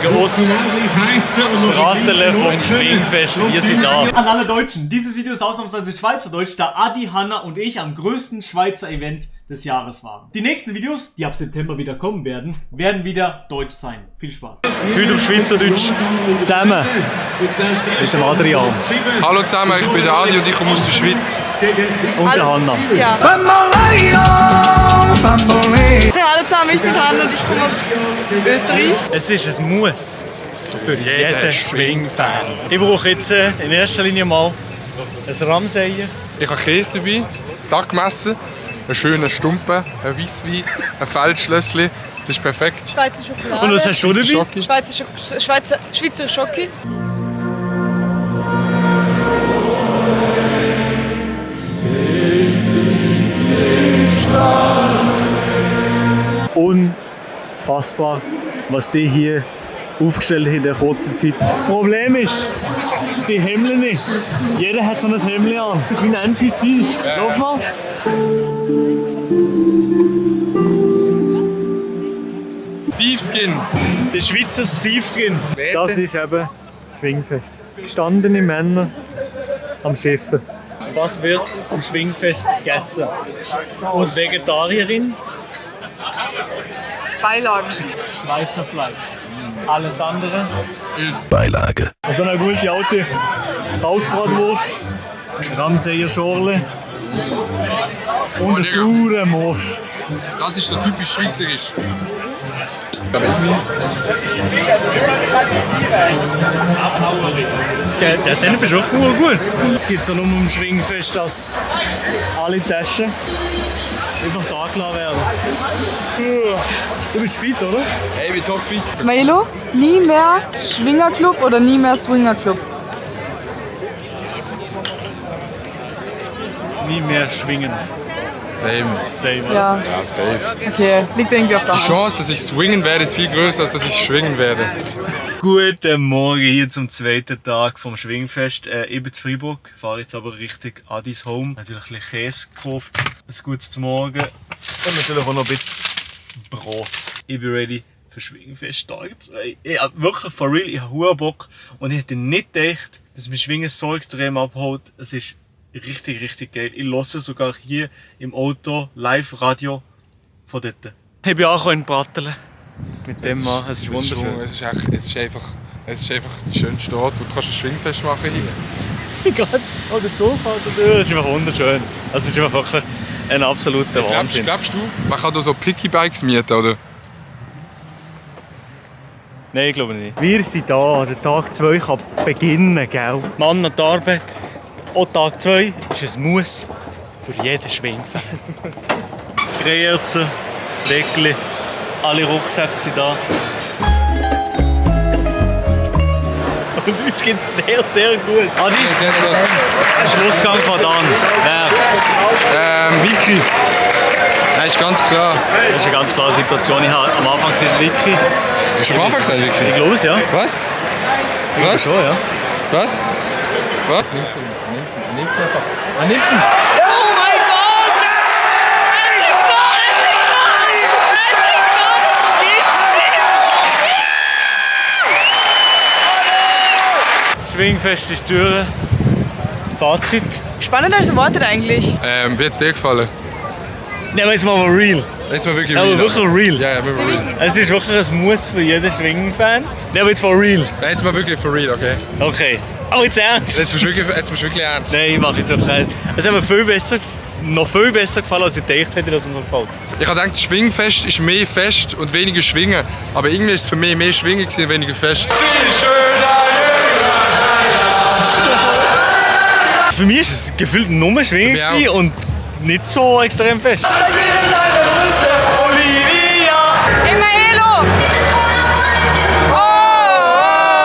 Morgen aus Ratele vom Schwingfest. Wir sind da. An alle Deutschen, dieses Video ist ausnahmsweise Schweizerdeutsch, da Adi, Hanna und ich am größten Schweizer Event des Jahres waren. Die nächsten Videos, die ab September wieder kommen werden wieder deutsch sein. Viel Spaß. Heute auf Schweizerdeutsch zusammen mit dem Adrian. Hallo zusammen, ich bin der Adi und ich komme aus der Schweiz. Und der Hanna. Ja. Hallo zusammen, ich bin Hanna und ich komme aus Österreich. Es ist ein Muss für jeden Schwing-Fan. Ich brauche jetzt in erster Linie mal ein Ramseier. Ich habe Käse dabei, Sackmesser, einen schönen Stumpen, ein Weisswein, ein Feldschlössli. Das ist perfekt. Schweizer Schokolade. Und was hast du dabei? Schoki. Schweizer Schoki. Unfassbar, was die hier aufgestellt haben in der kurzen Zeit. Das Problem ist, die Hemden nicht. Jeder hat so ein Hemd an. Das ist wie ein NPC. Lauf mal. Steve Skin. Der Schweizer Steve Skin. Das ist eben Schwingfest. Gestandene Männer am Schiffen. Was wird am Schwingfest gegessen? Aus Vegetarierin? Beilagen. Schweizer Fleisch. Alles andere? Beilage. Also eine gute alte Kalbsbratwurst, Ramseier Schorle und eine saure Most. Das ist so typisch schweizerisch. Der Senf ist auch gut. Es gibt so nur am Schwingfest, dass alle Taschen einfach da gelassen werden. Du bist fit, oder? Hey, wie top fit. Milo, nie mehr Schwingerclub oder nie mehr Swingerclub? Nie mehr schwingen. Same. Same. Ja, Ja, safe. okay. Liegt irgendwie auf der Die Hand. Chance, dass ich swingen werde, ist viel größer, als dass ich schwingen werde. Guten Morgen hier zum zweiten Tag vom Schwingfest. Ich bin in Freiburg, fahre jetzt aber Richtung Adis Home. Natürlich ein bisschen Käse gekauft, ein gutes zum Morgen und natürlich auch noch ein bisschen Brot. Ich bin ready für Schwingfest Tag 2. Ich habe wirklich for real, ich habe verdammt Bock und ich hätte nicht gedacht, dass mir Schwingen so extrem abholt. Es ist richtig, richtig geil. Ich höre sogar hier im Auto Live-Radio von dort. Ich bin auch in Brattelen mit dem Mann. Es ist wunderschön. Es ist einfach der schönste Ort, wo du kannst ein Schwingfest machen hier. Gott, oh, der Zug fährt durch. Das ist einfach wunderschön. Also, es ist einfach wirklich ein absoluter Wahnsinn. Glaubst du, man kann da so Picky-Bikes mieten, oder? Nein, ich glaube nicht. Wir sind da, der Tag 2 kann beginnen, gell? Mann an die Arbeit. Auch Tag 2 ist ein Muss für jeden Schwingfan. Greyerzen, Deckli, alle Rucksäcke sind da. Und uns geht es sehr, sehr gut. Adi, Schlussgang von Dan. Wer? Vicky. Das ist ganz klar. Das ist eine ganz klare Situation. Ich habe am Anfang gesagt, Vicky. Hast du am Anfang gesagt, Vicky? Ich glaube es, ja. Was? Ich glaube Was? schon, ja. Was? Was? Nimmt einfach. Er nimmt ihn. Oh mein Gott! Schwingfest ist durch. Fazit. Spannend als erwartet eigentlich. Wie hat es dir gefallen? Nehmen wir jetzt mal real. Jetzt mal wirklich Aber real. wirklich real. Ja, wirklich real. Es ist wirklich ein Muss für jeden Schwingen-Fan. Nehmen wir jetzt mal real. Nein, jetzt mal wirklich for real, okay? Okay. Aber jetzt ernst. Jetzt musst du wirklich ernst. Nein, ich mache jetzt wirklich nicht. Es hat mir noch viel besser gefallen, als ich gedacht hätte, dass mir so gefällt. Ich habe gedacht, Schwingfest ist mehr Fest und weniger Schwingen. Aber irgendwie ist es für mich mehr Schwingen und weniger Fest. Für mich war es gefühlt nur Schwingen Für mich auch. und nicht so extrem fest.